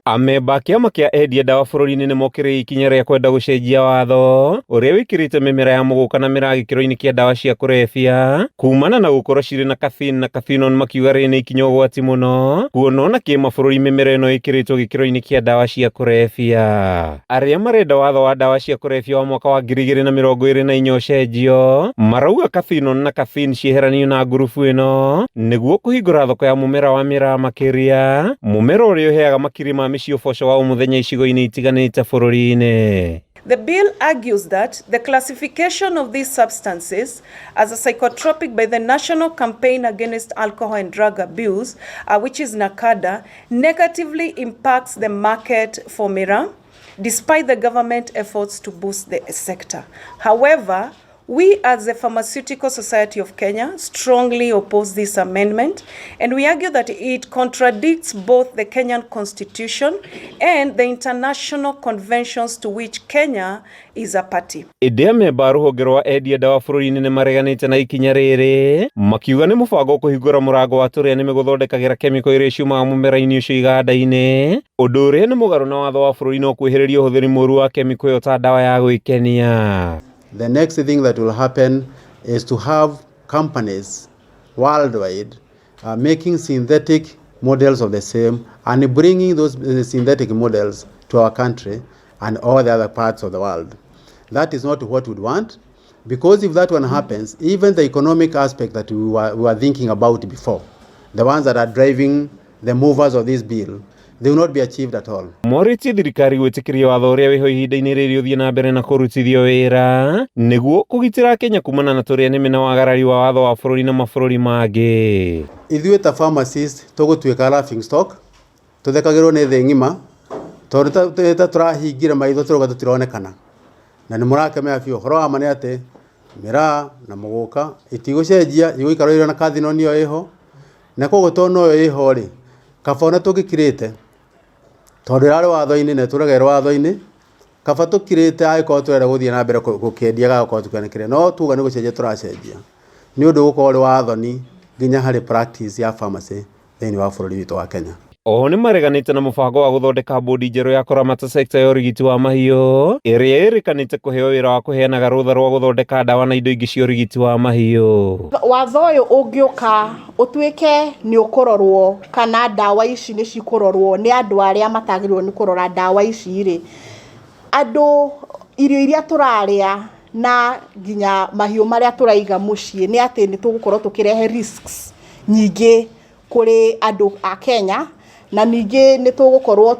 Amemba a kĩama kĩa endia ndawa bũrũri-inĩ nĩmokĩrĩire ikinya rĩa kwenda gũcenjia watho ũrĩa wĩkĩrĩte mĩmera ya mũgũka na mĩraa gĩkĩro-inĩ kĩa ndawa cia kũrebia kumana na gũkorwo cirĩ na caffeine na cathinone, makiuga rĩrĩ nĩ ikinya ũgwati mũno kuona ona kĩmabũrũri mĩmera ĩno ĩkĩrĩtwo gĩkĩro-inĩ kĩa ndawa cia kũrebia. Arĩa marenda watho wa ndawa cia kũrebia wa mwaka wa 2024 ũcenjio marauga cathinone na caffeine cieheranio na ngurubu ĩno nĩguo kũhingũra thoko ya mũmera wa mĩraa makĩria, mũmera ũrĩa ũheaga makiri ma mĩciĩ ũboco wa o mũthenya icigo-inĩ itiganĩte bũrũri-inĩ. The bill argues that the classification of these substances as a psychotropic by the National Campaign Against Alcohol and Drug Abuse, which is NACADA, negatively impacts the market for miraa, despite the government efforts to boost the sector. However, we as the Pharmaceutical Society of Kenya strongly oppose this amendment, and we argue that it contradicts both the Kenyan Constitution and the international conventions to which Kenya is a party. Ĩndĩ amemba a rũhonge rwa endia ndawa bũrũri-inĩ nĩ mareganĩte na ikinya rĩrĩ, makiuga nĩ mũbango kũhingũra mũrango wa tũrĩa nĩmĩ gũthondekagĩra kemiko iria ciumaga mũmera-inĩ ũcio iganda-inĩ, ũndũ ũrĩa nĩ mũgarũ na watho wa bũrũri no kwĩhĩrĩria ũhũthĩri mũru wa kemiko ĩyo ta ndawa ya gwĩkenia. The next thing that will happen is to have companies worldwide making synthetic models of the same and bringing those synthetic models to our country and all the other parts of the world. That is not what we'd want, because if that one happens, even the economic aspect that we were thinking about before, the ones that are driving the movers of this bill, they will not be achieved at all. Morĩtie thirikari gwĩtĩkĩria watho ũrĩa wĩho ihinda-inĩ rĩrĩ ũthiĩ na mbere na kũrutithio wĩra nĩguo kũgitĩra Kenya kumana na tũrĩa nĩmĩ na wagarari wa watho wa bũrũri na mabũrũri mangĩ. Ithuĩ ta pharmacist tũgũtuĩka laughing stock, tũthekagĩrwo nĩ thĩ ng'ima, tondũ ta tũrahingire maitho tũrauga tũtironekana, na nĩ mũrakĩmenya biũ ũhoro wa ma nĩ atĩ mĩraa na mũgũka itigũcenjia, igũikara ĩrĩ na cathinone ĩyo ĩho, na koguo tondũ noyo ĩho rĩ, kaba ona tũngĩkirĩte, tondũ ĩrarĩ watho-inĩ na ĩtũraga ĩrĩ watho-inĩ, kaba tũkirĩte angĩkorwo tũrenda gũthiĩ na mbere gũkĩendia gagũkorwo tũkĩonekire, no tuga nĩ gũcenjia tũracenjia, nĩ ũndũ ũgũkorwo ũrĩ wa thoni nginya harĩ practice ya pharmacy thĩinĩ wa bũrũri witũ wa Kenya. Oho nĩ mareganĩte na mũbango wa gũthondeka bodi njerũ ya kũramata sekta ya ũrigiti wa mahiũ ĩrĩa ĩrĩkanĩte kũheo wĩra wa kũheanaga rũtha rwa gũthondeka ndawa na indo ingĩ cia ũrigiti wa mahiũ. Watho ũyũ ũngĩũka ũtuĩke nĩ ũkũrorwo kana ndawa ici nĩ cikũrorwo nĩ andũ arĩa matagĩrĩirwo nĩ kũrora ndawa ici rĩ, andũ irio iria tũrarĩa na nginya mahiũ marĩa tũraiga mũciĩ, nĩ atĩ nĩ tũgũkorwo tũkĩrehe risks nyingĩ kũrĩ andũ a Kenya, na ningĩ nĩ tũgũkorwo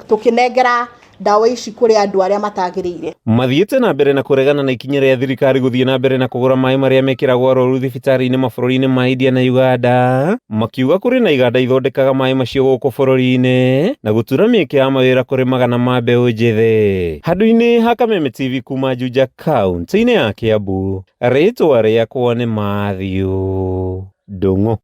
tũkĩnengera ndawa ici kũrĩ andũ arĩa matagĩrĩire. Mathiĩte na mbere na kũregana na ikinya rĩa thirikari gũthiĩ na mbere na kũgũra maĩ marĩa mekĩragwo arwaru thibitarĩ-inĩ mabũrũri-inĩ ma India na Uganda, makiuga kũrĩ na iganda ithondekaga maĩ macio gũkũ bũrũri-inĩ na gũtura mĩeke ya mawĩra kũrĩ magana ma mbeũ njĩthĩ. Handũ-inĩ ha Kameme TV kuma Juja, kaunti-inĩ ya Kiambu, rĩtwa rĩakwa nĩ Matthew Ndung'u.